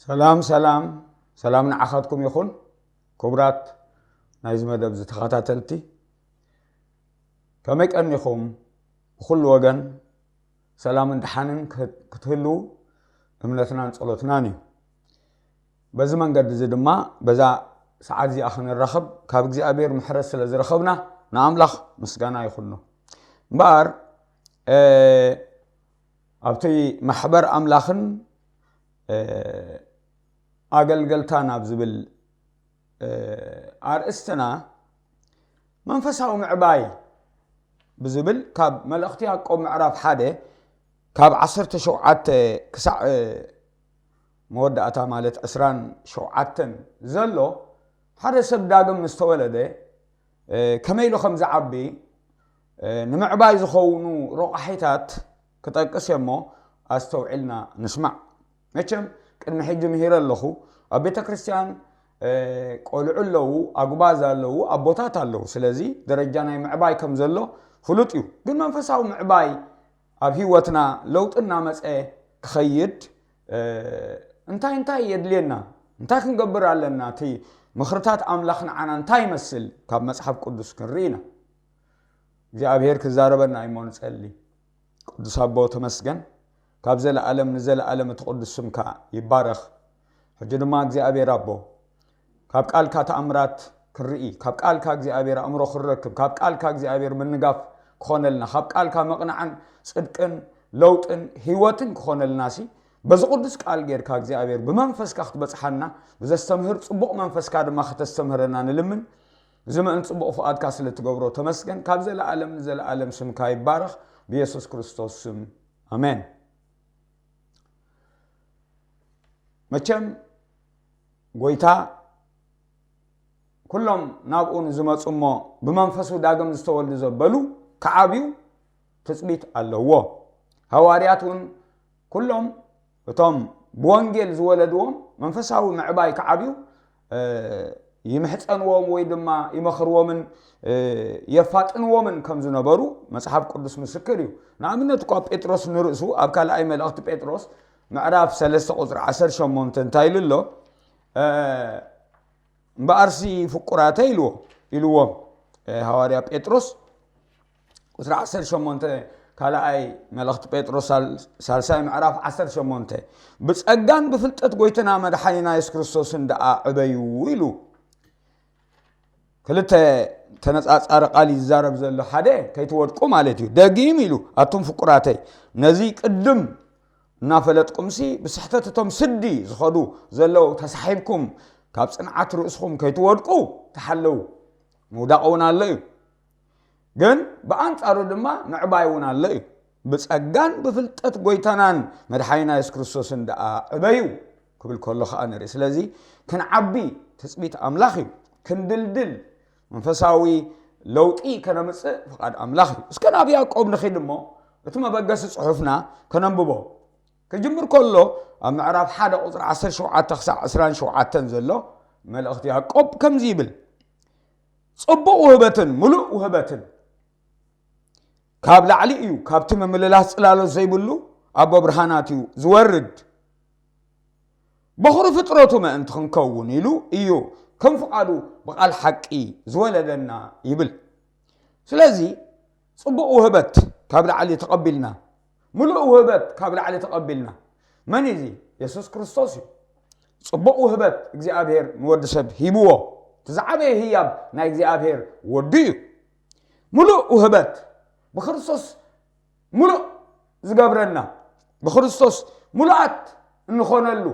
ሰላም ሰላም ሰላም ንዓኻትኩም ይኹን። ክቡራት ናይዚ መደብ ዝተኸታተልቲ፣ ከመይ ቀኒኹም? ብኹሉ ወገን ሰላምን ደሓንን ክት- ክትህልዉ እምነትናን ጸሎትናን እዩ። በዚ መንገዲ እዚ ድማ በዛ ሰዓት እዚኣ ክንራኸብ ካብ እግዚኣብሔር ምሕረት ስለ ዝረኸብና ንኣምላኽ ምስጋና ይኹኖ። እምበኣር እ፣ ኣብቲ ማሕበር ኣምላኽን እ፣ ኣገልገልታን ኣብ ዝብል እ፣ ኣርእስትና መንፈሳዊ ምዕባይ ብዝብል ካብ መልእኽቲ ያዕቆብ ምዕራፍ ሓደ ካብ ዓሰርተ ሸውዓተ ክሳዕ እ፣ መወዳእታ ማለት ዕስራን ሸውዓተን ዘሎ ሓደ ሰብ ዳግም ምስ ተወለደ እ፣ ከመይ ኢሉ ከም ዝዓቢ እ፣ ንምዕባይ ዝኸውን ረቋሒታት ክጠቅስ እየ እሞ ኣስተውዒልና ንስማዕ። መቸም ቅድሚ ሕጂ ምሂረ ኣለኹ። ኣብ ቤተ ክርስቲያን እ፣ ቆልዑ ኣለዉ፣ ኣጉባዝ ኣለዉ፣ ኣቦታት ኣለዉ። ስለዚ ደረጃ ናይ ምዕባይ ከም ዘሎ ፍሉጥ እዩ። ግን መንፈሳዊ ምዕባይ ኣብ ህይወትና ለውጢ እናመፀ ክኸይድ እ፣ እንታይ እንታይ የድልየና? እንታይ ክንገብር ኣለና? እቲ ምኽርታት ኣምላኽ ንዓና እንታይ ይመስል? ካብ መጽሓፍ ቅዱስ ክንርኢ ኢና። እግዚኣብሔር ክዛረበና እሞ ንጸሊ። ቅዱስ ኣቦ ተመስገን፣ ካብ ዘለኣለም ንዘለኣለም እቲ ቅዱስ ስምካ ይባረኽ። ሕጂ ድማ እግዚኣብሔር ኣቦ፣ ካብ ቃልካ ተኣምራት ክንርኢ፣ ካብ ቃልካ እግዚኣብሔር ኣእምሮ ክንረክብ፣ ካብ ቃልካ እግዚኣብሔር ምንጋፍ ክኾነልና፣ ካብ ቃልካ መቕናዕን ጽድቅን ለውጥን ህይወትን ክኾነልና ሲ በዚ ቅዱስ ቃል ጌርካ እግዚኣብሔር ብመንፈስካ ክትበጽሓና፣ ብዘስተምህር ጽቡቕ መንፈስካ ድማ ከተስተምህረና ንልምን። እዚ ምእን ጽቡቕ ፍቓድካ ስለ ትገብሮ ተመስገን። ካብ ዘለኣለም ንዘለኣለም ስምካ ይባረኽ። ብየሱስ ክርስቶስ ስም ኣሜን። መቸም ጎይታ ኩሎም ናብኡ ንዝመጹ እሞ ብመንፈሱ ዳግም ዝተወልዱ ዘበሉ ክዓብዩ ትጽቢት ኣለዎ። ሃዋርያት እውን ኩሎም እቶም ብወንጌል ዝወለድዎም መንፈሳዊ ምዕባይ ክዓብዩ እ፣ ይምሕጸንዎም ወይ ድማ ይመኽርዎምን እ፣ የፋጥንዎምን ከም ዝነበሩ መጽሓፍ ቅዱስ ምስክር እዩ። ንኣብነት እኳ ጴጥሮስ ንርእሱ ኣብ ካልኣይ መልእኽቲ ጴጥሮስ ምዕራፍ ሰለስተ ቁጽሪ ዓሰርተ ሸሞንተ እንታይ ኢሉ ኣሎ? እ፣ እምበኣርሲ ፍቁራተይ ኢልዎ ኢልዎም እ፣ ሃዋርያ ጴጥሮስ ቁጽሪ ዓሰርተ ሸሞንተ ካልኣይ መልእኽቲ ጴጥሮስ ሳል- ሳልሳይ ምዕራፍ ዓሰርተ ሸሞንተ ብጸጋን ብፍልጠት ጎይትና መድሓኒና የሱስ ክርስቶስን ደኣ ዕበዩ ኢሉ። ክልተ ተነጻጻሪ ቃል ይዛረብ ዘሎ፣ ሓደ ከይትወድቁ ማለት እዩ። ደጊም ኢሉ ኣቱም ፍቁራተይ ነዚ ቅድም እናፈለጥኩምሲ ብስሕተት እቶም ስዲ ዝኸዱ ዘለዉ ተሳሒብኩም ካብ ጽንዓት ርእስኹም ከይትወድቁ ተሓለዉ። ምውዳቕ እውን ኣሎ እዩ። ግን ብኣንጻሩ ድማ ምዕባይ እውን ኣሎ እዩ። ብጸጋን ብፍልጠት ጎይታናን መድሓኒና የሱስ ክርስቶስን ደኣ ዕበዩ ክብል ከሎ ኸኣ ንርኢ። ስለዚ ክንዓቢ ትጽቢት ኣምላኽ እዩ። ክንድልድል መንፈሳዊ ለውጢ ከነምጽእ ፍቓድ ኣምላኽ እዩ። እስከ ናብ ያዕቆብ ንኺድ እሞ እቲ መበገሲ ጽሑፍና ከነንብቦ። ክጅምር ከሎ ኣብ ምዕራፍ ሓደ ቁጽሪ ዓሰርተ ሸውዓተ ክሳዕ ዕስራን ሸውዓተን ዘሎ መልእኽቲ ያዕቆብ ከምዚ ይብል። ጽቡቕ ውህበትን ምሉእ ውህበትን ካብ ላዕሊ እዩ፣ ካብቲ ምምልላስ ጽላሎት ዘይብሉ ኣቦ ብርሃናት እዩ ዝወርድ። በኹሪ ፍጥረቱ ምእንቲ ክንከውን ኢሉ እዩ ከም ፍቓዱ ብቓል ሓቂ ዝወለደና ይብል። ስለዚ ጽቡቕ ውህበት ካብ ላዕሊ ተቐቢልና፣ ምሉእ ውህበት ካብ ላዕሊ ተቐቢልና። መን እዩ እዚ? የሱስ ክርስቶስ እዩ። ጽቡቕ ውህበት እግዚኣብሔር ንወዲ ሰብ ሂብዎ። እቲ ዝዓበየ ህያብ ናይ እግዚኣብሔር ወዱ እዩ። ምሉእ ውህበት ብክርስቶስ ምሉእ ዝገብረና፣ ብክርስቶስ ምሉኣት እንኾነሉ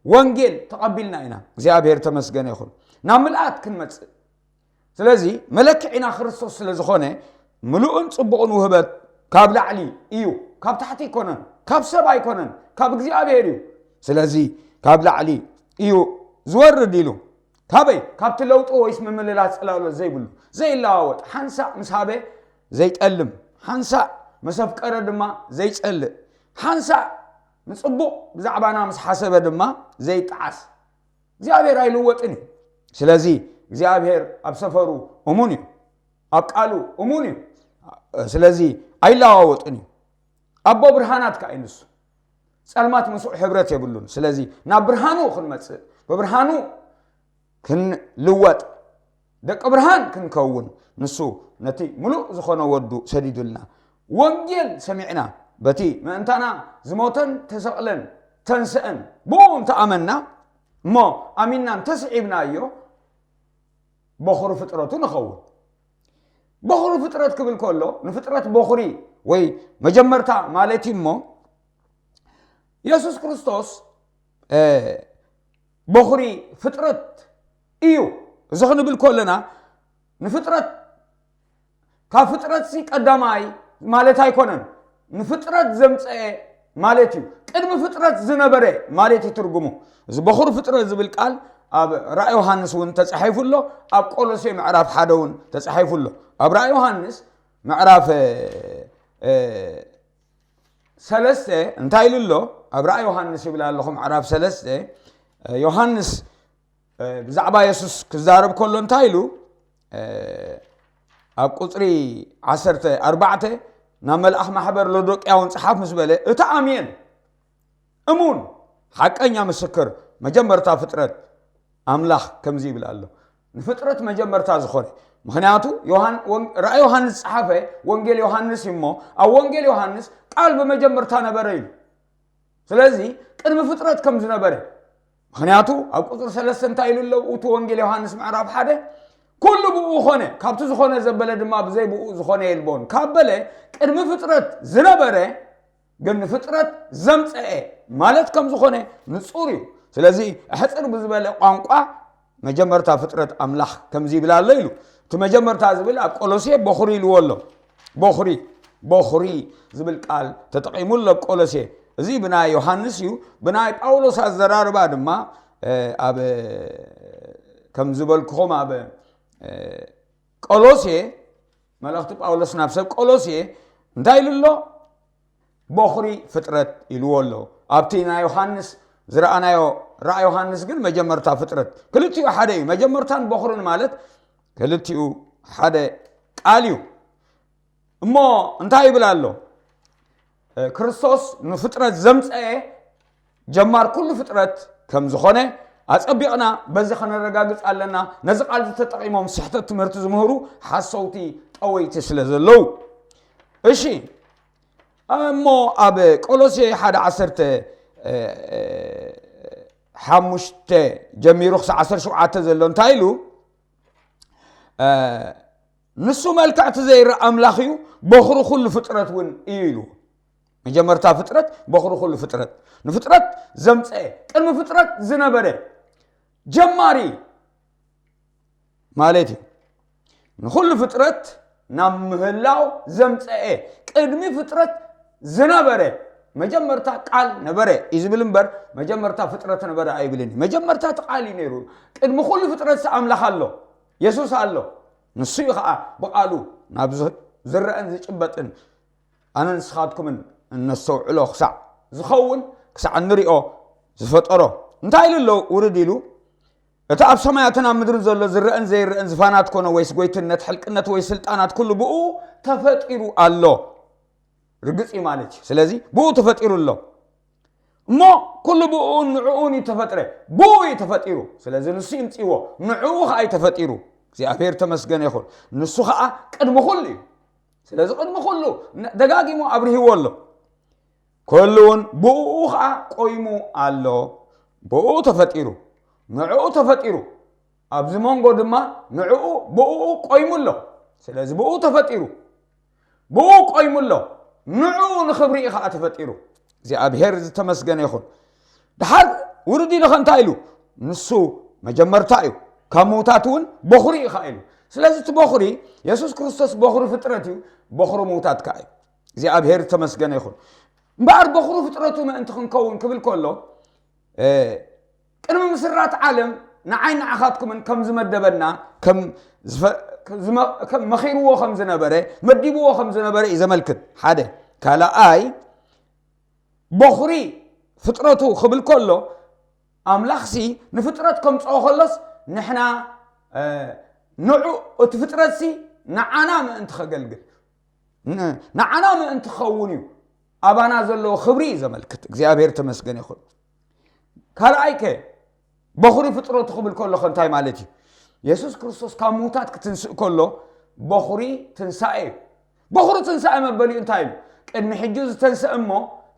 ወንጌል ተቐቢልና ኢና። እግዚኣብሔር ተመስገነ ይኹን። ናብ ምልኣት ክንመጽእ ስለዚ መለክዒና ክርስቶስ ስለ ዝኾነ ምሉእን ጽቡቕን ውህበት ካብ ላዕሊ እዩ፣ ካብ ታሕቲ ኣይኮነን፣ ካብ ሰብ ኣይኮነን፣ ካብ እግዚኣብሔር እዩ። ስለዚ ካብ ላዕሊ እዩ ዝወርድ ኢሉ። ካበይ? ካብቲ ለውጢ ወይስ ምምልላስ ጽላሎት ዘይብሉ ዘይለዋወጥ ሓንሳእ ምስ ሃበ ዘይጠልም ሓንሳእ ምስ ኣፍቀረ ድማ ዘይጸልእ ሓንሳእ ንጽቡቕ ብዛዕባና ምስ ሓሰበ ድማ ዘይጠዓስ እግዚኣብሔር ኣይልወጥን እዩ። ስለዚ እግዚኣብሔር ኣብ ሰፈሩ እሙን እዩ፣ ኣብ ቃሉ እሙን እዩ። ስለዚ ኣይለዋወጥን እዩ። ኣቦ ብርሃናት ከኣ እዩ ንሱ። ጸልማት ምስኡ ሕብረት የብሉን። ስለዚ ናብ ብርሃኑ ክንመጽእ፣ ብብርሃኑ ክንልወጥ፣ ደቂ ብርሃን ክንከውን፣ ንሱ ነቲ ምሉእ ዝኾነ ወዱ ሰዲዱልና። ወንጌል ሰሚዕና፣ በቲ ምእንታና ዝሞተን ተሰቕለን ተንስአን ብኡ እንተኣመንና፣ እሞ ኣሚንና እንተስዒብናዮ፣ በኹሪ ፍጥረቱ ንኸውን። በኹሪ ፍጥረት ክብል ከሎ፣ ንፍጥረት በኹሪ ወይ መጀመርታ ማለት እዩ። እሞ የሱስ ክርስቶስ፣ እ፣ በኹሪ ፍጥረት እዩ። እዚ ክንብል ከለና፣ ንፍጥረት፣ ካብ ፍጥረትሲ ቀዳማይ ማለት ኣይኮነን፣ ንፍጥረት ዘምፀኤ ማለት እዩ። ቅድሚ ፍጥረት ዝነበረ ማለት እዩ ትርጉሙ። እዚ በኹሪ ፍጥረት ዝብል ቃል ኣብ ራእይ ዮሃንስ እውን ተጻሒፉ ኣሎ፣ ኣብ ቆሎሴ ምዕራፍ ሓደ እውን ተጻሒፉ ኣሎ። ኣብ ራእይ ዮሃንስ ምዕራፍ፣ እ፣ እ፣ ሰለስተ እንታይ ኢሉ ኣሎ? ኣብ ራእይ ዮሃንስ ይብል ኣለኹ፣ ምዕራፍ ሰለስተ፣ እ፣ ዮሃንስ፣ እ፣ ብዛዕባ የሱስ ክዛረብ ከሎ እንታይ ኢሉ? እ፣ ኣብ ቁጽሪ ዓሰርተ ኣርባዕተ ናብ መልኣኽ ማሕበር ሎዶቅያ እውን ጸሓፍ ምስ በለ፣ እቲ ኣሜን፣ እሙን፣ ሓቀኛ ምስክር፣ መጀመርታ ፍጥረት ኣምላኽ ከምዚ ይብል ኣሎ። ንፍጥረት መጀመርታ ዝኾነ። ምኽንያቱ ዮሃን-፣ ወን-፣ ራእይ ዮሃንስ ዝጸሓፈ ወንጌል ዮሃንስ እዩ እሞ፣ ኣብ ወንጌል ዮሃንስ ቃል ብመጀመርታ ነበረ ኢሉ። ስለዚ ቅድሚ ፍጥረት ከም ዝነበረ። ምኽንያቱ ኣብ ቁጽሪ ሰለስተ እንታይ ኢሉ ኣሎ? እቲ ወንጌል ዮሃንስ ምዕራፍ ሓደ፣ "ኩሉ ብኡ ኾነ፣ ካብቲ ዝኾነ ዘበለ ድማ ብዘይ ብኡ ዝኾነ የልቦን" ካብ በለ፣ ቅድሚ ፍጥረት ዝነበረ ግን ንፍጥረት ዘምፀኤ ማለት ከም ዝኾነ ንጹር እዩ። ስለዚ ኣሕጽር ብዝበለ ቋንቋ መጀመርታ ፍጥረት ኣምላኽ ከምዚ ይብል ኣሎ ኢሉ። እቲ መጀመርታ ዝብል ኣብ ቆሎሴ በኹሪ ኢልዎ ኣሎ። በኹሪ፣ በኹሪ ዝብል ቃል ተጠቒሙ ኣሎ ኣብ ቆሎሴ። እዚ ብናይ ዮሃንስ እዩ። ብናይ ጳውሎስ ኣዘራርባ ድማ፣ እ፣ ኣብ፣ ከም ዝበልኩኹም ኣብ፣ እ፣ ቆሎሴ፣ መልእኽቲ ጳውሎስ ናብ ሰብ ቆሎሴ እንታይ ኢሉ ኣሎ? በኹሪ ፍጥረት ኢልዎ ኣሎ። ኣብቲ ናይ ዮሃንስ ዝረኣናዮ ራእይ ዮሃንስ ግን መጀመርታ ፍጥረት። ክልቲኡ ሓደ እዩ። መጀመርታን በኹርን ማለት ክልቲኡ ሓደ ቃል እዩ። እሞ እንታይ ይብል ኣሎ? እ፣ ክርስቶስ ንፍጥረት ዘምፀኤ ጀማር ኩሉ ፍጥረት ከም ዝኾነ ኣጸቢቕና በዚ ከነረጋግጽ ኣለና። ነዚ ቃል እዚ ተጠቒሞም ስሕተት ትምህርቲ ዝምህሩ ሓሰውቲ ጠወይቲ ስለ ዘለዉ። እሺ፣ እሞ ኣብ ቆሎሴ ሓደ ዓሰርተ ሓሙሽተ ጀሚሩ ክሳዕ ዓሰርተ ሸውዓተ ዘሎ እንታይ ኢሉ? እ፣ ንሱ መልክዕ እቲ ዘይረኣ ኣምላኽ እዩ፣ በኹሪ ኩሉ ፍጥረት እውን እዩ ኢሉ። መጀመርታ ፍጥረት፣ በኹሪ ኩሉ ፍጥረት። ንፍጥረት ዘምፀኤ፣ ቅድሚ ፍጥረት ዝነበረ፣ ጀማሪ ማለት እዩ። ንኹሉ ፍጥረት ናብ ምህላው ዘምፀኤ፣ ቅድሚ ፍጥረት ዝነበረ፣ መጀመርታ ቃል ነበረ እዩ ዝብል እምበር፣ መጀመርታ ፍጥረት ነበረ ኣይብልን እዩ። መጀመርታ እቲ ቃል እዩ ነይሩ። ቅድሚ ኩሉ ፍጥረት ኣምላኽ ኣሎ፣ የሱስ ኣሎ። ንሱ እዩ ኸዓ ብቃሉ ናብ ዝ-፣ ዝረአን ዝጭበጥን ኣነ ንስኻትኩምን እነስተውዕሎ ክሳዕ ዝኸውን፣ ክሳዕ እንሪኦ ዝፈጠሮ። እንታይ ኢሉ ኣሎ? ውርድ ኢሉ፣ እቲ ኣብ ሰማያትን ኣብ ምድርን ዘሎ ዝረአን ዘይረአን ዝፋናት ኮነ ወይስ ጎይትነት፣ ሕልቅነት ወይ ስልጣናት ኩሉ ብኡ ተፈጢሩ ኣሎ። ርግጽ እዩ ማለት እዩ። ስለዚ ብኡ ተፈጢሩ ኣሎ። እሞ ኩሉ ብኡን ንዕኡን እዩ ተፈጥረ። ብኡ እዩ ተፈጢሩ። ስለዚ ንሱ ይምፅዎ። ንዕኡ ኸዓ እዩ ተፈጢሩ። እግዚኣብሔር ተመስገነ ይኹን። ንሱ ኸዓ ቅድሚ ኩሉ እዩ። ስለዚ ቅድሚ ኩሉ ነ-፣ ደጋጊሙ ኣብርሂዎ ኣሎ። ኩሉ እውን ብኡ ኸዓ ቆይሙ ኣሎ። ብኡ ተፈጢሩ። ንዕኡ ተፈጢሩ። ኣብዚ መንጎ ድማ ንዕኡ ብኡ ቆይሙ ኣሎ። ስለዚ ብኡ ተፈጢሩ። ብኡ ቆይሙ ኣሎ። ንዕኡ ንኽብሪ እዩ ኸዓ ተፈጢሩ። እግዚኣብሔር ዝተመስገነ ይኹን። ድሓር ውርድ ኢሉ ኸ እንታይ ኢሉ? ንሱ መጀመርታ እዩ። ካብ ምውታት እውን በኹሪ እዩ ኸዓ ኢሉ። ስለዚ እቲ በኹሪ፣ የሱስ ክርስቶስ በኹሪ ፍጥረት እዩ፣ በኹሪ ምውታት ከኣ እዩ። እግዚኣብሔር ዝተመስገነ ይኹን። እምበኣር በኹሪ ፍጥረቱ ምእንቲ ክንከውን ክብል ከሎ፣ እ፣ ቅድሚ ምስራት ዓለም ንዓይ ንዓኻትኩምን ከም ዝመደበና፣ ከም ዝፈ-፣ ዝመ-፣ ከም መኺርዎ ከም ዝነበረ፣ መዲብዎ ከም ዝነበረ እዩ ዘመልክት። ሓደ። ካልኣይ፣ በኹሪ ፍጥረቱ ክብል ከሎ፣ ኣምላኽሲ ንፍጥረት ከምጽኦ ከሎስ፣ ንሕና፣ እ፣ ንዑ-፣ እቲ ፍጥረትሲ ንዓና ምእንቲ ከገልግል፣ ን-፣ ንዓና ምእንቲ ክኸውን እዩ። ኣባና ዘለዎ ክብሪ እዩ ዘመልክት። እግዚኣብሔር ተመስገን ይኹን። ካልኣይ ከ በኹሪ ፍጥረቱ ክብል ከሎ ከ እንታይ ማለት እዩ? የሱስ ክርስቶስ ካብ ምዉታት ክትንስእ ከሎ በኹሪ ትንሳኤ እዩ። በኹሪ ትንሳኤ መበሊኡ እንታይ እዩ? ቅድሚ ሕጂ ዝተንስአ እሞ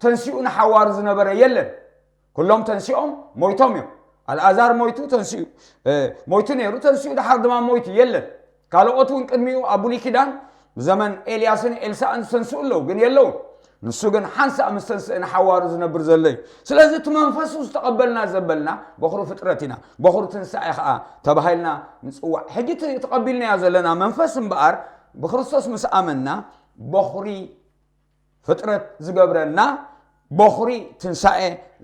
ተንሲኡ ንሓዋሩ ዝነበረ የለን። ኩሎም ተንሲኦም ሞይቶም እዮም። ኣልኣዛር ሞይቱ ተንሲኡ እ፣ ሞይቱ ነይሩ፣ ተንሲኡ ድሓር ድማ ሞይቱ የለን። ካልኦት እውን ቅድሚኡ ኣብ ብሉይ ኪዳን ብዘመን ኤልያስን ኤልሳእን ዝተንስኡ ኣለዉ፣ ግን የለውን። ንሱ ግን ሓንሳእ ምስ ተንስእ ንሓዋሩ ዝነብር ዘሎ እዩ። ስለዚ እቲ መንፈሱ ዝተቐበልና ዘበልና በኹሪ ፍጥረት ኢና፣ በኹሪ ትንሳኤ ኸዓ ተባሂልና ንጽዋዕ። ሕጂ እቲ ተቐቢልናዮ ዘለና መንፈስ እምበኣር ብክርስቶስ ምስ ኣመንና በኹሪ ፍጥረት ዝገብረና በኹሪ ትንሳኤ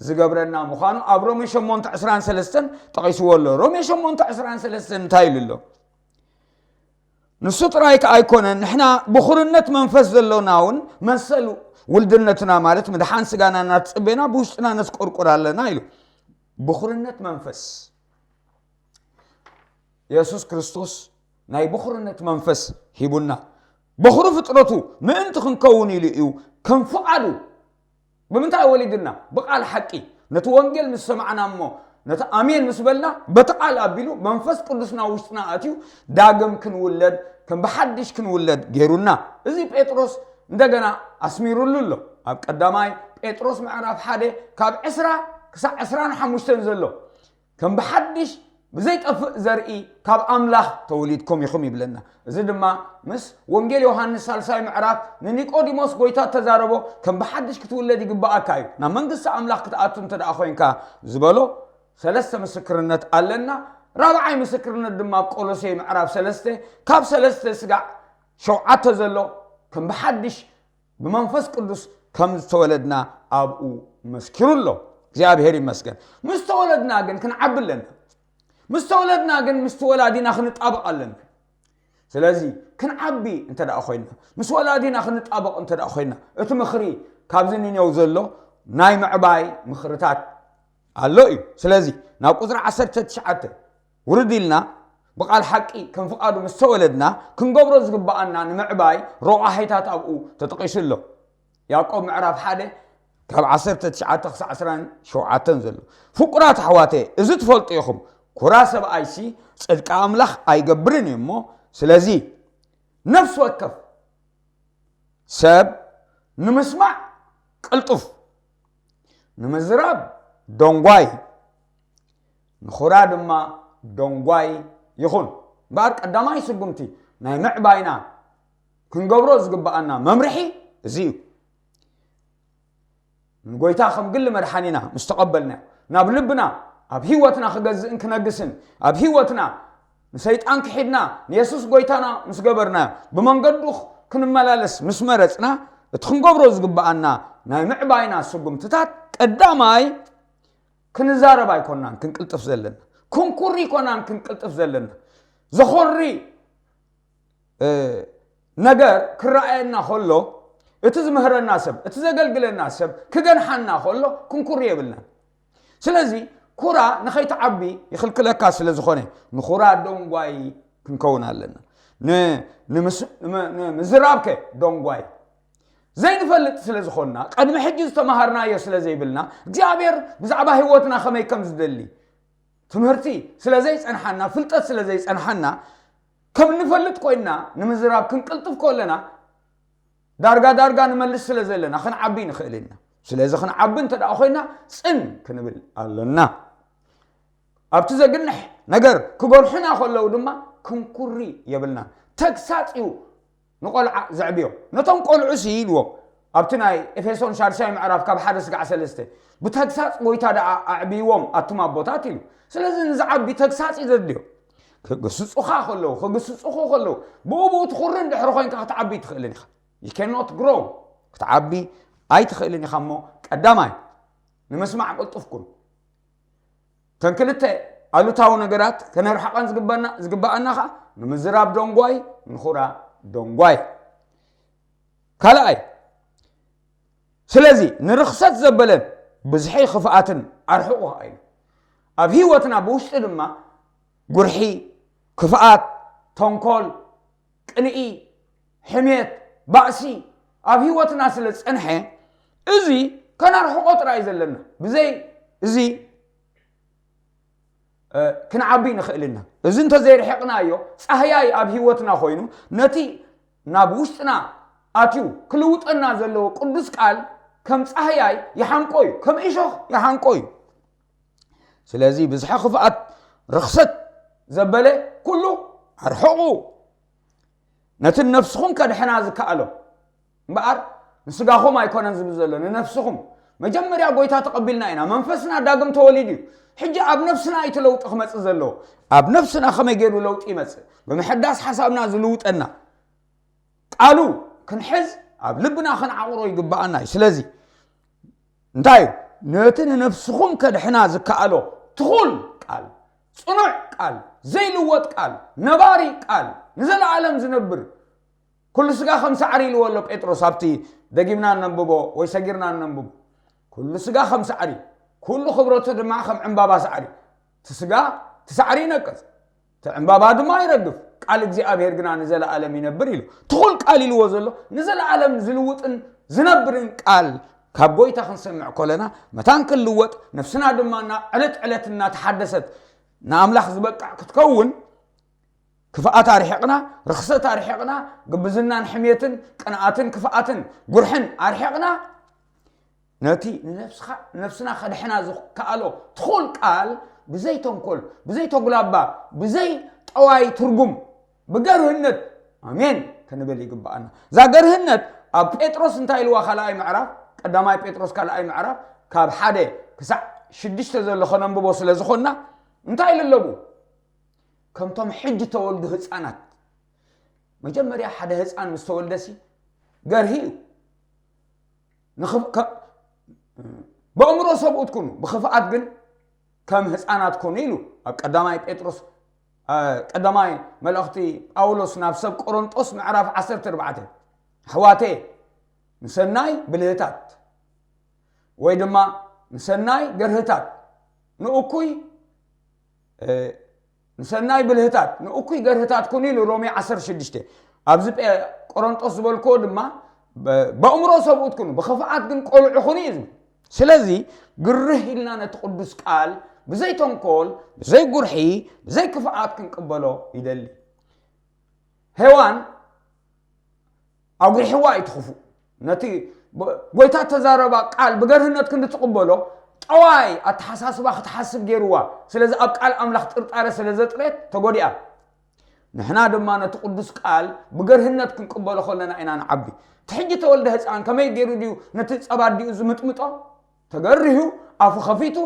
ዝገብረና ምዃኑ ኣብ ሮሜ ሸሞንተ ዕስራን ሰለስተን ጠቒስዎ ኣሎ። ሮሜ ሸሞንተ ዕስራን ሰለስተን እንታይ ኢሉ ኣሎ? ንሱ ጥራይ ከኣ ኣይኮነን፣ ንሕና ብኹርነት መንፈስ ዘሎና እውን መሰል ውልድነትና ማለት ምድሓን ስጋና እናተጸበና ብውሽጥና ነስቆርቁር ኣለና ኢሉ። ብኹርነት መንፈስ የሱስ ክርስቶስ ናይ ብኹርነት መንፈስ ሂቡና። በኹሪ ፍጥረቱ ምእንቲ ክንከውን ኢሉ እዩ ከም ፍቓዱ። ብምንታይ ወሊድና? ብቓል ሓቂ። ነቲ ወንጌል ምስ ሰማዕና እሞ፣ ነቲ ኣሜን ምስ በልና፣ በቲ ቃል ኣቢሉ መንፈስ ቅዱስ ናብ ውሽጥና ኣትዩ ዳግም ክንውለድ፣ ከም ብሓድሽ ክንውለድ ገይሩና። እዚ ጴጥሮስ እንደገና ኣስሚሩሉ ኣሎ። ኣብ ቀዳማይ ጴጥሮስ ምዕራፍ ሓደ ካብ ዕስራ ክሳዕ ዕስራን ሓሙሽተን ዘሎ። ከም ብሓድሽ ብዘይጠፍእ ዘርኢ ካብ ኣምላኽ ተወሊድኩም ኢኹም ይብለና። እዚ ድማ ምስ ወንጌል ዮሃንስ ሳልሳይ ምዕራፍ ንኒቆዲሞስ ጎይታ እተዛረቦ ከም ብሓድሽ ክትውለድ ይግብኣካ እዩ፣ ናብ መንግስቲ ኣምላኽ ክትኣቱ እንተ ደኣ ኮይንካ ዝበሎ ሰለስተ ምስክርነት ኣለና። ራብዓይ ምስክርነት ድማ ኣብ ቆሎሴ ምዕራፍ ሰለስተ ካብ ሰለስተ ስጋዕ ሸውዓተ ዘሎ ከም ብሓድሽ ብመንፈስ ቅዱስ ከም ዝተወለድና ኣብኡ መስኪሩ ኣሎ። እግዚኣብሔር ይመስገን። ምስ ተወለድና ግን ክንዓቢ ኣለና። ምስ ተወለድና ግን ምስቲ ወላዲና ክንጣበቕ ኣለና። ስለዚ ክንዓቢ እንተ ደኣ ኮይና፣ ምስ ወላዲና ክንጣበቕ እንተ ደኣ ኮይና፣ እቲ ምኽሪ ካብዚ ንኔው ዘሎ ናይ ምዕባይ ምኽርታት ኣሎ እዩ። ስለዚ ናብ ቁጽሪ ዓሰርተ ትሽዓተ ውርድ ኢልና ብቓል ሓቂ ከም ፍቓዱ ምስ ተወለድና ክንገብሮ ዝግብኣና ንምዕባይ ረቋሒታት ኣብኡ ተጠቒሱ ኣሎ። ያዕቆብ ምዕራፍ ሓደ ካብ ዓሰርተ ትሽዓተ ክሳዕ ዕስራን ሸውዓተን ዘሎ። ፍቁራት ኣሕዋተየ፣ እዚ ትፈልጡ ኢኹም፣ ኩራ ሰብኣይሲ ጽድቂ ኣምላኽ ኣይገብርን እዩ እሞ፣ ስለዚ ነፍሲ ወከፍ ሰብ ንምስማዕ ቅልጡፍ፣ ንምዝራብ ደንጓይ፣ ንኹራ ድማ ደንጓይ ይኹን። እምበኣር ቀዳማይ ስጉምቲ ናይ ምዕባይና ክንገብሮ ዝግብኣና መምርሒ እዚ እዩ። ንጎይታ ከም ግሊ መድሓኒና ምስ ተቐበልናዮ፣ ናብ ልብና፣ ኣብ ህይወትና ክገዝእን ክነግስን፣ ኣብ ህይወትና ንሰይጣን ክሒድና ንየሱስ ጎይታና ምስ ገበርናዮ፣ ብመንገዱ ክንመላለስ ምስ መረጽና፣ እቲ ክንገብሮ ዝግብኣና ናይ ምዕባይና ስጉምትታት ቀዳማይ ክንዛረብ ኣይኮናን ክንቅልጥፍ ዘለና፣ ክንኩሪ ኣይኮናን ክንቅልጥፍ ዘለና። ዘኾሪ እ፣ ነገር ክረኣየና ከሎ፣ እቲ ዝምህረና ሰብ፣ እቲ ዘገልግለና ሰብ ክገንሓና ከሎ ክንኩሪ የብልናን። ስለዚ ኩራ ንኸይትዓቢ ይኽልክለካ ስለ ዝኾነ፣ ንኹራ ደንጓይ ክንከውን ኣለና። ን-፣ ንምስ-፣ ም-፣ ንምዝራብከ ደንጓይ ዘይንፈልጥ ስለ ዝኾንና፣ ቅድሚ ሕጂ ዝተማሃርናዮ ስለ ዘይብልና፣ እግዚኣብሔር ብዛዕባ ህይወትና ከመይ ከም ዝደሊ፣ ትምህርቲ ስለ ዘይጸንሓና፣ ፍልጠት ስለ ዘይጸንሓና፣ ከም ንፈልጥ ኮይንና ንምዝራብ ክንቅልጥፍ ከለና፣ ዳርጋ ዳርጋ ንመልስ ስለ ዘለና ክንዓቢ ንኽእል ኢና። ስለዚ ክንዓቢ እንተ ደኣ ኮይና ጽን ክንብል ኣለና። ኣብቲ ዘግንሕ ነገር ክገርሑና ከለዉ ድማ ክንኩሪ የብልናን። ተግሳጽ እዩ ንቆልዓ ዘዕብዮም። ነቶም ቆልዑ ሲ ኢልዎም ኣብቲ ናይ ኤፌሶን ሻድሻይ ምዕራፍ ካብ ሓደ ስጋዕ ሰለስተ፣ ብተግሳጽ ጎይታ ደኣ ኣዕብይዎም ኣቱም ኣቦታት ኢሉ። ስለዚ ንዝዓቢ ተግሳጽ እዩ ዘድልዮ። ክግስጹኻ ከለዉ፣ ክግስጹኹ ከለዉ፣ ብኡ ብኡ ትኹሪ እንድሕሪ ኮይንካ ክትዓቢ ኣይትኽእልን ኢኻ። You cannot grow። ክትዓቢ ኣይትኽእልን ኢኻ እሞ ቀዳማይ ንምስማዕ ቅልጡፍ ኩን። እተን ክልተ ኣሉታዊ ነገራት ከነርሕቐን ዝግበና-፣ ዝግበኣና ኸዓ ንምዝራብ ደንጓይ፣ ንኹራ ደንጓይ። ካልኣይ፣ ስለዚ ንርኽሰት ዘበለን ብዝሒ ክፍኣትን ኣርሕቑ ኸዓ ኢሉ። ኣብ ህይወትና ብውሽጢ ድማ ጉርሒ፣ ክፍኣት፣ ተንኮል፣ ቅንኢ፣ ሕሜት፣ ባእሲ ኣብ ህይወትና ስለ ዝጸንሐ፣ እዚ ከነርሕቆ ጥራይ ዘለና፣ ብዘይ እዚ ክንዓቢ ንኽእል ኢና። እዚ እንተዘይርሕቕናዮ፣ ጻህያይ ኣብ ህይወትና ኮይኑ ነቲ ናብ ውሽጥና ኣትዩ ክልውጠና ዘለዎ ቅዱስ ቃል ከም ጻህያይ ይሓንቆ እዩ፣ ከም እሾኽ ይሓንቆ እዩ። ስለዚ ብዝሒ ክፍኣት፣ ርኽሰት ዘበለ ኩሉ ኣርሕቑ። ነቲ ነፍስኹም ከድሕና ዝከኣሎ እምበኣር ንስጋኹም ኣይኮነን ዝብል ዘሎ፣ ንነፍስኹም። መጀመርያ ጎይታ ተቐቢልና ኢና፣ መንፈስና ዳግም ተወሊዱ እዩ። ሕጂ ኣብ ነፍስና እዩ እቲ ለውጢ ክመጽእ ዘለዎ። ኣብ ነፍስና ከመይ ገይሩ ለውጢ ይመጽእ? ብምሕዳስ ሓሳብና ዝልውጠና ቃሉ ክንሕዝ ኣብ ልብና ክንዓቕሮ ይግብኣና እዩ። ስለዚ እንታይ እዩ? ነቲ ንነፍስኹም ከድሕና ዝከኣሎ ትኹል ቃል፣ ጽኑዕ ቃል፣ ዘይልወጥ ቃል፣ ነባሪ ቃል፣ ንዘለኣለም ዝነብር፣ ኩሉ ስጋ ከም ሳዕሪ ኢልዎ ኣሎ ጴጥሮስ። ኣብቲ ደጊምና ነንብቦ ወይ ሰጊርና ነንብቦ፣ ኩሉ ስጋ ከም ሳዕሪ፣ ኩሉ ክብረቱ ድማ ከም ዕምባባ ሳዕሪ። እቲ ስጋ እቲ ሳዕሪ ይነቅጽ፣ እቲ ዕምባባ ድማ ይረግፍ፣ ቃል እግዚኣብሔር ግና ንዘለኣለም ይነብር ኢሉ። ትኹል ቃል ኢልዎ ዘሎ ንዘለኣለም ዝልውጥን ዝነብርን ቃል ካብ ጎይታ ክንሰምዕ ኮለና፣ መታን ክንልወጥ፣ ነፍስና ድማ እና ዕለት ዕለት እናተሓደሰት ንኣምላኽ ዝበቅዕ ክትከውን፣ ክፍኣት ኣርሒቕና፣ ርኽሰት ኣርሒቕና፣ ግብዝናን ሕሜትን ቅንኣትን ክፍኣትን ጉርሕን ኣርሒቕና፣ ነቲ ንነፍስኻ ንነፍስና ከድሕና ዝከኣሎ ትኹል ቃል ብዘይ ተንኮል፣ ብዘይ ተጉላባ፣ ብዘይ ጠዋይ ትርጉም፣ ብገርህነት ኣሜን ክንብል ይግብኣና። እዛ ገርህነት ኣብ ጴጥሮስ እንታይ ኢልዋ? ካልኣይ ምዕራፍ፣ ቀዳማይ ጴጥሮስ ካልኣይ ምዕራፍ ካብ ሓደ ክሳዕ ሽዱሽተ ዘሎ ከነንብቦ ስለ ዝኾንና እንታይ ኢሉ ኣለዎ? ከምቶም ሕጂ ተወልዱ ህፃናት። መጀመርያ ሓደ ህፃን ምስ ተወልደሲ ገርሂ እዩ። ንኽፍ- ከ- ብእምሮ ሰብኡት ኩኑ፣ ብኽፍኣት ግን ከም ህፃናት ኩኑ ኢሉ ኣብ ቀዳማይ ጴጥሮስ፣ አ፣ ቀዳማይ መልእኽቲ ጳውሎስ ናብ ሰብ ቆሮንጦስ ምዕራፍ ዓሰርተ ኣርባዕተ። ኣሕዋቴ፣ ንሰናይ ብልህታት ወይ ድማ ንሰናይ ገርህታት ንእኩይ፣ እ፣ ንሰናይ ብልህታት ንእኩይ ገርህታት ኩኑ ኢሉ ሮሜ ዓሰርተ ሽዱሽተ። ኣብዚ ጴ- ቆሮንጦስ ዝበልክዎ ድማ በ- በእምሮ ሰብኡት ኩኑ፣ ብኽፍኣት ግን ቆልዑ ኩኑ እዩ ዝብል። ስለዚ ግርህ ኢልና ነቲ ቅዱስ ቃል ብዘይ ተንኮል፣ ብዘይ ጉርሒ፣ ብዘይ ክፍኣት ክንቅበሎ ይደሊ። ሄዋን ኣጉሪሕዋ እዩ ትኽፉእ። ነቲ ብ- ጎይታ ተዛረባ ቃል ብገርህነት ክንዲ ትቕበሎ፣ ጠዋይ ኣተሓሳስባ ክትሓስብ ገይርዋ። ስለዚ ኣብ ቃል ኣምላኽ ጥርጣረ ስለ ዘጥረየት ተጎዲኣ። ንሕና ድማ ነቲ ቅዱስ ቃል ብገርህነት ክንቅበሎ ከለና ኢና ንዓቢ። እቲ ሕጂ ተወልደ ህፃን ከመይ ገይሩ ድዩ ነቲ ጸባ ኣዲኡ ዝምጥምጦ? ተገርሁ ኣፉ ከፊቱ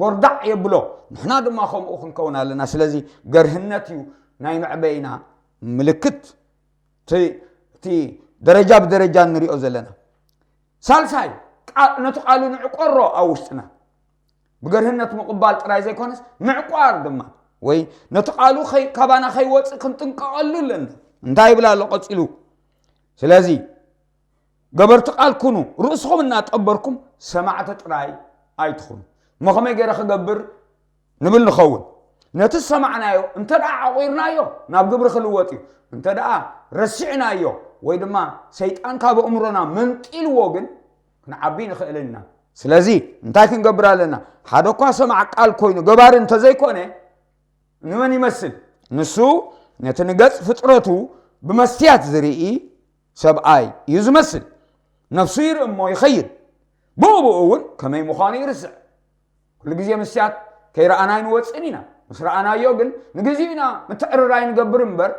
ጎርዳዕ የብሎ። ንሕና ድማ ከምኡ ክንከውን ኣለና። ስለዚ ገርህነት እዩ ናይ መዕበይና ምልክት። እቲ እቲ ደረጃ ብደረጃ እንሪኦ ዘለና። ሳልሳይ፣ ቃ- ነቲ ቃሉ ንዕቆሮ ኣብ ውሽጥና። ብገርህነት ምቕባል ጥራይ ዘይኮነስ ምዕቋር ድማ፣ ወይ ነቲ ቃሉ ከይ- ካባና ከይወፅእ ክንጥንቀቐሉ ኣለና። እንታይ ይብል ኣሎ ቀፂሉ? ስለዚ ገበርቲ ቃል ኩኑ፣ ርእስኹም እናጠበርኩም ሰማዕቲ ጥራይ ኣይትኹኑ። እሞ ከመይ ገይረ ክገብር ንብል ንኸውን? ነቲ ዝሰማዕናዮ እንተ ደኣ ዓቑርናዮ ናብ ግብሪ ክልወጥ እዩ። እንተ ደኣ ረሲዕናዮ ወይ ድማ ሰይጣን ካብ ኣእምሮና መንጢልዎ ግን ክንዓቢ ንኽእል ኢና። ስለዚ እንታይ ክንገብር ኣለና? ሓደ እኳ ሰማዕ ቃል ኮይኑ ገባሪ እንተዘይኮነ ንመን ይመስል? ንሱ ነቲ ንገጽ ፍጥረቱ ብመስትያት ዝርኢ ሰብኣይ እዩ ዝመስል። ነፍሱ ይርኢ እሞ ይኸይድ፣ ብኡ ብኡ እውን ከመይ ምዃኑ ይርስዕ። ኩሉ ግዜ መስትያት ከይረኣና ኣይንወፅእን ኢና። ምስ ረኣናዮ ግን ንግዚኡ ኢና ምትዕርራይ ንገብር እምበር፣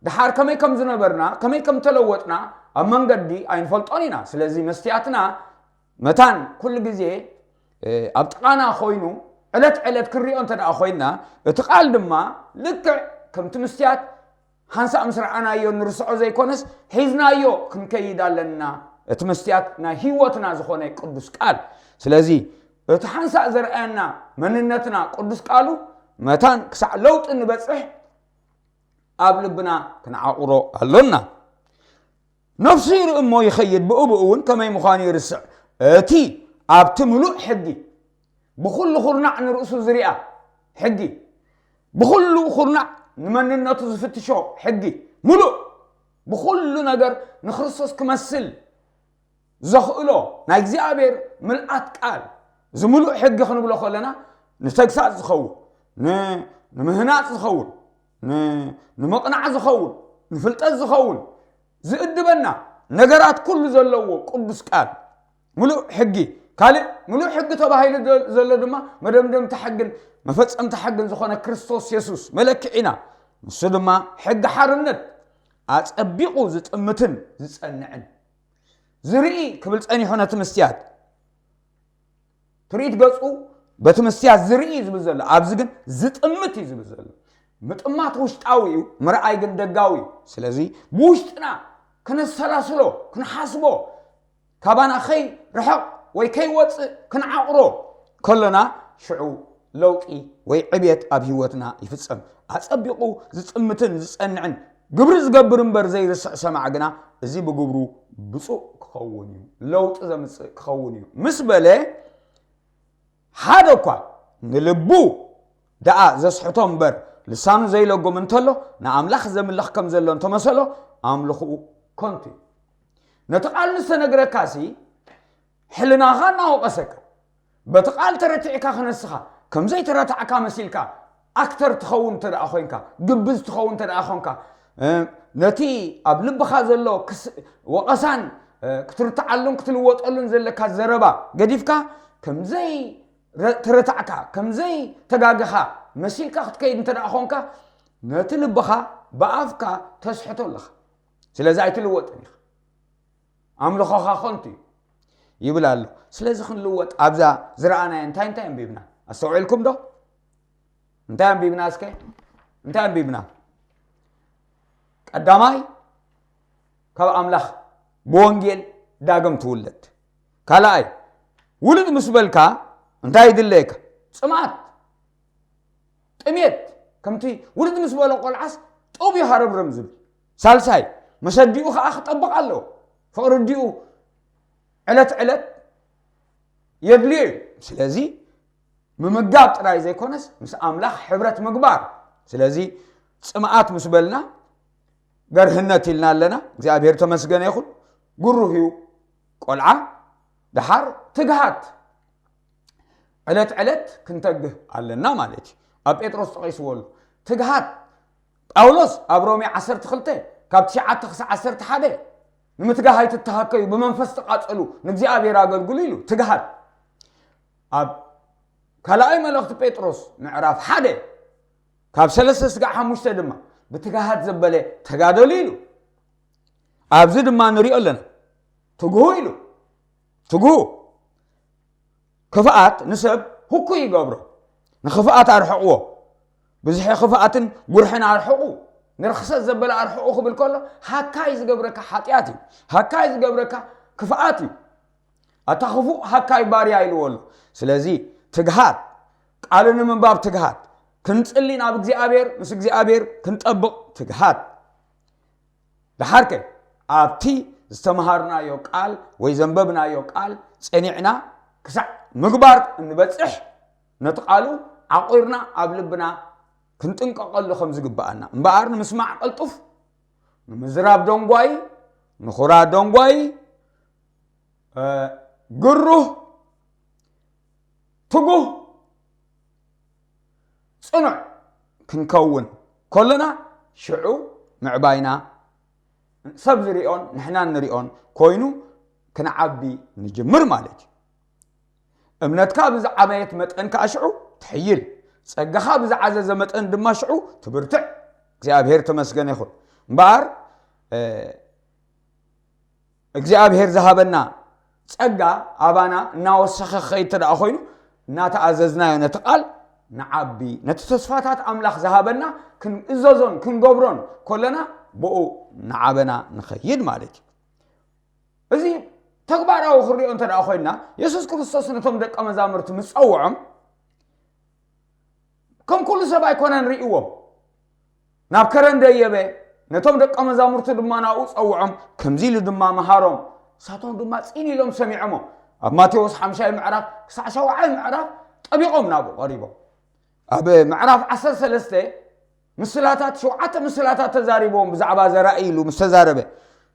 ደሓር ከመይ ከም ዝነበርና፣ ከመይ ከም ተለወጥና ኣብ መንገዲ ኣይንፈልጦን ኢና። ስለዚ መስትያትና መታን ኩሉ ግዜ፣ እ፣ ኣብ ጥቓና ኮይኑ ዕለት ዕለት ክንሪኦ እንተ ደኣ ኮይንና፣ እቲ ቃል ድማ ልክዕ ከምቲ መስትያት ሓንሳእ ምስ ረኣናዮ ንርስዖ ዘይኮነስ፣ ሒዝናዮ ክንከይድ ኣለና። እቲ መስትያት ናይ ህይወትና ዝኾነ ቅዱስ ቃል። ስለዚ እቲ ሓንሳእ ዘርኣየና መንነትና ቅዱስ ቃሉ መታን ክሳዕ ለውጢ ንበጽሕ ኣብ ልብና ክንዓቑሮ ኣሎና። ነፍሱ ይርኢ እሞ ይኸይድ፣ ብኡ ብኡ እውን ከመይ ምዃኑ ይርስዕ። እቲ ኣብቲ ምሉእ ሕጊ፣ ብኹሉ ኹርናዕ ንርእሱ ዝሪኣ ሕጊ፣ ብኹሉ ኹርናዕ ንመንነቱ ዝፍትሾ ሕጊ፣ ምሉእ ብኹሉ ነገር ንክርስቶስ ክመስል ዘኽእሎ ናይ እግዚኣብሔር ምልኣት ቃል፣ እዚ ምሉእ ሕጊ ክንብሎ ከለና፣ ንተግሳጽ ዝኸውን፣ ን-፣ ንምህናጽ ዝኸውን፣ ን-፣ ንምቕናዕ ዝኸውን፣ ንፍልጠት ዝኸውን፣ ዝእድበና ነገራት ኩሉ ዘለዎ ቅዱስ ቃል፣ ምሉእ ሕጊ። ካልእ ምሉእ ሕጊ ተባሂሉ ዘ-፣ ዘሎ ድማ መደምደምቲ ሕግን መፈጸምቲ ሕግን ዝኾነ ክርስቶስ የሱስ መለክዒና። ንሱ ድማ ሕጊ ሓርነት ኣጸቢቑ ዝጥምትን ዝጸንዕን፣ ዝርኢ ክብል ጸኒሑ ነቲ ምስትያት። ትርኢት ገጹ በቲ ምስትያት ዝርኢ እዩ ዝብል ዘሎ፣ ኣብዚ ግን ዝጥምት እዩ ዝብል ዘሎ። ምጥማት ውሽጣዊ እዩ፣ ምርኣይ ግን ደጋዊ እዩ። ስለዚ ብውሽጥና ክነሰላስሎ፣ ክንሓስቦ፣ ካባና ከይርሕቕ ወይ ከይወጽእ ክንዓቕሮ ከሎና፣ ሽዑ ለውጢ ወይ ዕብየት ኣብ ህይወትና ይፍጸም። ኣጸቢቑ ዝጥምትን ዝጸንዕን፣ ግብሪ ዝገብር እምበር ዘይርስዕ ሰማዕ ግና፣ እዚ ብግብሩ ብፁዕ ክኸውን እዩ፣ ለውጢ ዘምጽእ ክኸውን እዩ ምስ በለ፣ ሓደ እኳ ንልቡ ደኣ ዘስሕቶ እምበር፣ ልሳኑ ዘይለጉም እንተሎ፣ ንኣምላኽ ዘምልኽ ከም ዘሎ እንተመሰሎ፣ ኣምልኽኡ ከንቱ እዩ። ነቲ ቃል ምስ ተነግረካሲ፣ ሕልናኻ እናወቐሰካ፣ በቲ ቃል ተረቲዕካ ክነስኻ፣ ከም ዘይተረታዕካ መሲልካ፣ ኣክተር ትኸውን እንተ ደኣ ኾይንካ፣ ግብዝ ትኸውን እንተ ደኣ ኾንካ፣ እ፣ ነቲ ኣብ ልብኻ ዘሎ ክስ-፣ ወቐሳን፣ እ፣ ክትርትዓሉን ክትልወጠሉን ዘለካ ዘረባ ገዲፍካ፣ ከም ዘይ-፣ ረ-፣ ተረታዕካ፣ ከም ዘይተጋገኻ መሲልካ ክትከይድ እንተ ደኣ ኾንካ፣ ነቲ ልብኻ ብኣፍካ ተስሕቶ ኣለኻ። ስለዚ ኣይትልወጥን ኢኻ። ኣምልኾኻ ኾንቱ እዩ ይብል ኣሎ። ስለዚ ክንልወጥ ኣብዛ ዝረኣናዮ እንታይ እንታይ ኣንቢብና? ኣስተውዒልኩም ዶ? እንታይ ኣንቢብና እስከ? እንታይ ኣንቢብና? ቀዳማይ፣ ካብ ኣምላኽ ብወንጌል ዳግም ትውለድ። ካልኣይ፣ ውልድ ምስ በልካ እንታይ ይድለየካ? ጽምኣት፣ ጥሜት። ከምቲ ውልድ ምስ በሎ ቆልዓስ ጡብ እዩ ሃረምረም ዝብል። ሳልሳይ፣ መሰዲኡ ኸዓ ክጠብቕ ኣለዎ። ፍቕሪ ኣዲኡ ዕለት ዕለት የድልዮ እዩ። ስለዚ ምምጋብ ጥራይ ዘይኮነስ ምስ ኣምላኽ ሕብረት ምግባር። ስለዚ ጽምኣት ምስ በልና ገርህነት ኢልና ኣለና። እግዚኣብሔር ተመስገነ ይኹን። ግሩህ እዩ ቆልዓ። ደሓር ትግሃት። ዕለት ዕለት ክንተግህ ኣለና ማለት እዩ። ኣብ ጴጥሮስ ጠቒስዎ ኣሎ። ትግሃት። ጳውሎስ ኣብ ሮሜ ዓሰርተ ክልተ ካብ ትሽዓተ ክሳዕ ዓሰርተ ሓደ፣ "ንምትጋህ ኣይትተሃከዩ፣ ብመንፈስ ተቓጸሉ፣ ንእግዚኣብሔር ኣገልግሉ" ኢሉ። ትግሃት። ኣብ ካልኣይ መልእኽቲ ጴጥሮስ ምዕራፍ ሓደ ካብ ሰለስተ ስጋዕ ሓሙሽተ ድማ፣ "ብትግሃት ዘበለ ተጋደሉ" ኢሉ። ኣብዚ ድማ ንሪኦ ኣለና። ትግሁ ኢሉ። ትግሁ። ክፍኣት ንሰብ ህኩይ ይገብሮ። ንኽፍኣት ኣርሕቕዎ። ብዝሒ ክፍኣትን ጉርሕን ኣርሕቑ። ንርኽሰት ዘበለ ኣርሕቑ ክብል ከሎ፣ ሃካይ ዝገብረካ ሓጢኣት እዩ። ሃካይ ዝገብረካ ክፍኣት እዩ። ኣታ ክፉእ ሃካይ ባርያ ኢልዎ ኣሎ። ስለዚ ትግሃት፣ ቃሉ ንምንባብ ትግሃት፣ ክንጽሊ ናብ እግዚኣብሔር፣ ምስ እግዚኣብሔር ክንጠብቕ ትግሃት። ደሓርከ ኣብቲ ዝተምሃርናዮ ቃል ወይ ዘንበብናዮ ቃል ጸኒዕና ክሳዕ ምግባር እንበጽሕ፣ ነቲ ቃሉ ዓቑርና ኣብ ልብና ክንጥንቀቐሉ ከም ዝግብኣና። እምበኣር ንምስማዕ ቀልጡፍ፣ ንምዝራብ ደንጓዪ፣ ንኹራ ደንጓዪ፣ እ፣ ግሩህ፣ ትጉህ፣ ጽኑዕ ክንከውን ከሎና፣ ሽዑ ምዕባይና ሰብ ዝሪኦን ንሕና ንሪኦን ኮይኑ ክንዓቢ ንጅምር ማለት እዩ። እምነትካ ብዝዓበየት መጠን ከኣ ሽዑ ትሕይል፣ ጸጋኻ ብዝዓዘዘ መጠን ድማ ሽዑ ትብርትዕ። እግዚኣብሔር ተመስገነ ይኹን። እምበኣር፣ እ፣ እግዚኣብሔር ዝሃበና ጸጋ ኣባና እናወሰኸ ክኸይድ እንተ ደኣ ኮይኑ፣ እናተኣዘዝናዮ ነቲ ቃል ንዓቢ፣ ነቲ ተስፋታት ኣምላኽ ዝሃበና ክንእዘዞን ክንገብሮን ከለና፣ ብኡ እናዓበና ንኸይድ ማለት እዩ። እዚ ተግባራዊ ክንሪኦ እንተ ደኣ ኮይንና፣ የሱስ ክርስቶስ ነቶም ደቀ መዛሙርቲ ምስ ጸውዖም፣ ከም ኩሉ ሰብ ኣይኮነን ርእይዎም። ናብ ከረን ደየበ፣ ነቶም ደቀ መዛሙርቱ ድማ ናብኡ ጸውዖም፣ ከምዚ ኢሉ ድማ መሃሮም። ንሳቶም ድማ ጽን ኢሎም ሰሚዖሞ። ኣብ ማቴዎስ ሓምሻይ ምዕራፍ ክሳዕ ሻውዓይ ምዕራፍ ጠቢቖም ናብኡ ቀሪቦም። ኣብ ምዕራፍ ዓሰርተ ሰለስተ ምስላታት፣ ሸውዓተ ምስላታት ተዛሪቦም ብዛዕባ ዘራኢ ኢሉ ምስ ተዛረበ፣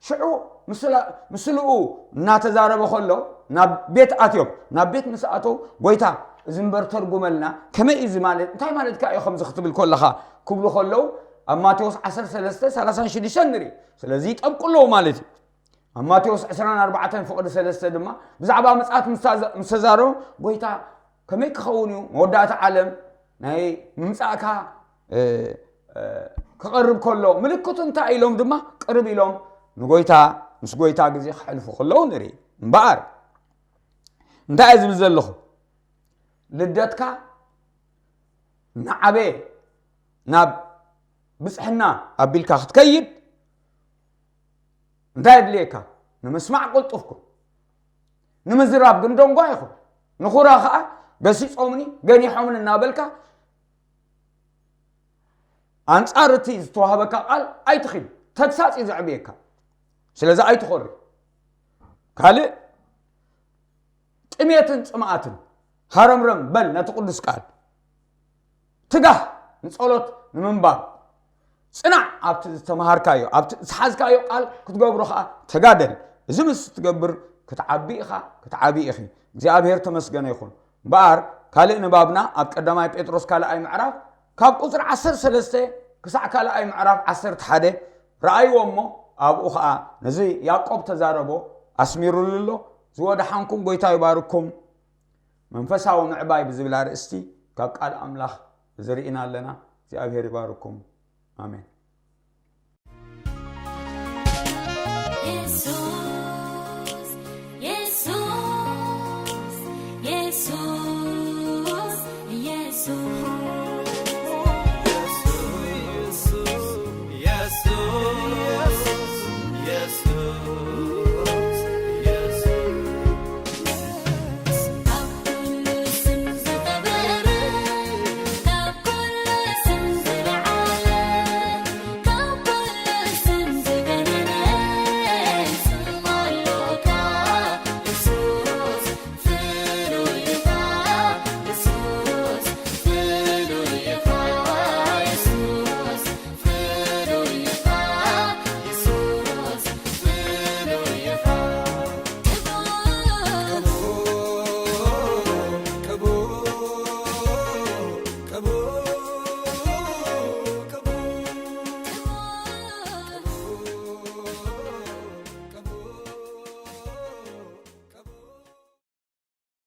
ሽዑ ምስላ- ምስልኡ እናተዛረበ ከሎ ናብ ቤት ኣትዮም። ናብ ቤት ምስ ኣተው፣ ጎይታ፣ እዚ እምበር ተርጉመልና፣ ከመይ እዩ እዚ ማለት? እንታይ ማለትካ እዩ ከምዚ ክትብል ከለኻ? ክብሉ ከለዉ፣ ኣብ ማቴዎስ ዓሰርተ ሰለስተ ሰላሳን ሽዱሽተን ንርኢ። ስለዚ ይጠብቁ ኣለዉ ማለት እዩ። ኣብ ማቴዎስ ዕስራን ኣርባዕተን ፍቕዲ ሰለስተ ድማ ብዛዕባ ምጽኣት ምስ ታዘ- ምስ ተዛረቡ፣ ጎይታ፣ ከመይ ክኸውን እዩ መወዳእታ ዓለም ናይ ምምጻእካ እ፣ እ፣ ክቐርብ ከሎ ምልክቱ እንታይ ኢሎም ድማ ቅርብ ኢሎም ንጎይታ፣ ምስ ጎይታ ግዜ ክሕልፉ ከለዉ ንርኢ። እምበኣር እንታይ እየ ዝብል ዘለኹ? ልደትካ ንዓበየ ናብ ብጽሕና ኣቢልካ ክትከይድ እንታይ የድልየካ? ንምስማዕ ቅልጡፍ ኩን። ንምዝራብ ግን ደንጓ ይኹን። ንኹራ ኸዓ ገሲጾምኒ፣ ገኒሖምኒ እናበልካ ኣንጻር እቲ ዝተዋህበካ ቃል ኣይትኺድ። ተግሳጽ እዩ ዘዕብየካ። ስለዚ ኣይትኾሪ። ካልእ ጥሜትን ጽምኣትን ሃረምረም በል ነቲ ቅዱስ ቃል። ትጋህ ንጸሎት ንምንባብ። ጽናዕ ኣብቲ ዝተምሃርካዮ፣ ኣብቲ ዝሓዝካዮ ቃል ክትገብሮ ኸኣ ተጋደል። እዚ ምስ ትገብር ክትዓቢ ኢኻ፣ ክትዓቢ ኢኺ። እግዚኣብሔር ተመስገነ ይኹን። እምበኣር ካልእ ንባብና ኣብ ቀዳማይ ጴጥሮስ ካልኣይ ምዕራፍ ካብ ቁጽሪ ዓሰርተ ሰለስተ ክሳዕ ካልኣይ ምዕራፍ ዓሰርተ ሓደ ረኣይዎ እሞ ኣብኡ ኸኣ ነዚ ያዕቆብ ተዛረቦ ኣስሚሩሉ ኣሎ። ዝወደሓንኩም ጎይታ ይባርኩም። መንፈሳዊ ምዕባይ ብዝብል ኣርእስቲ ካብ ቃል ኣምላኽ እዚ ርኢና ኣለና። እግዚኣብሔር ይባርኩም። ኣሜን።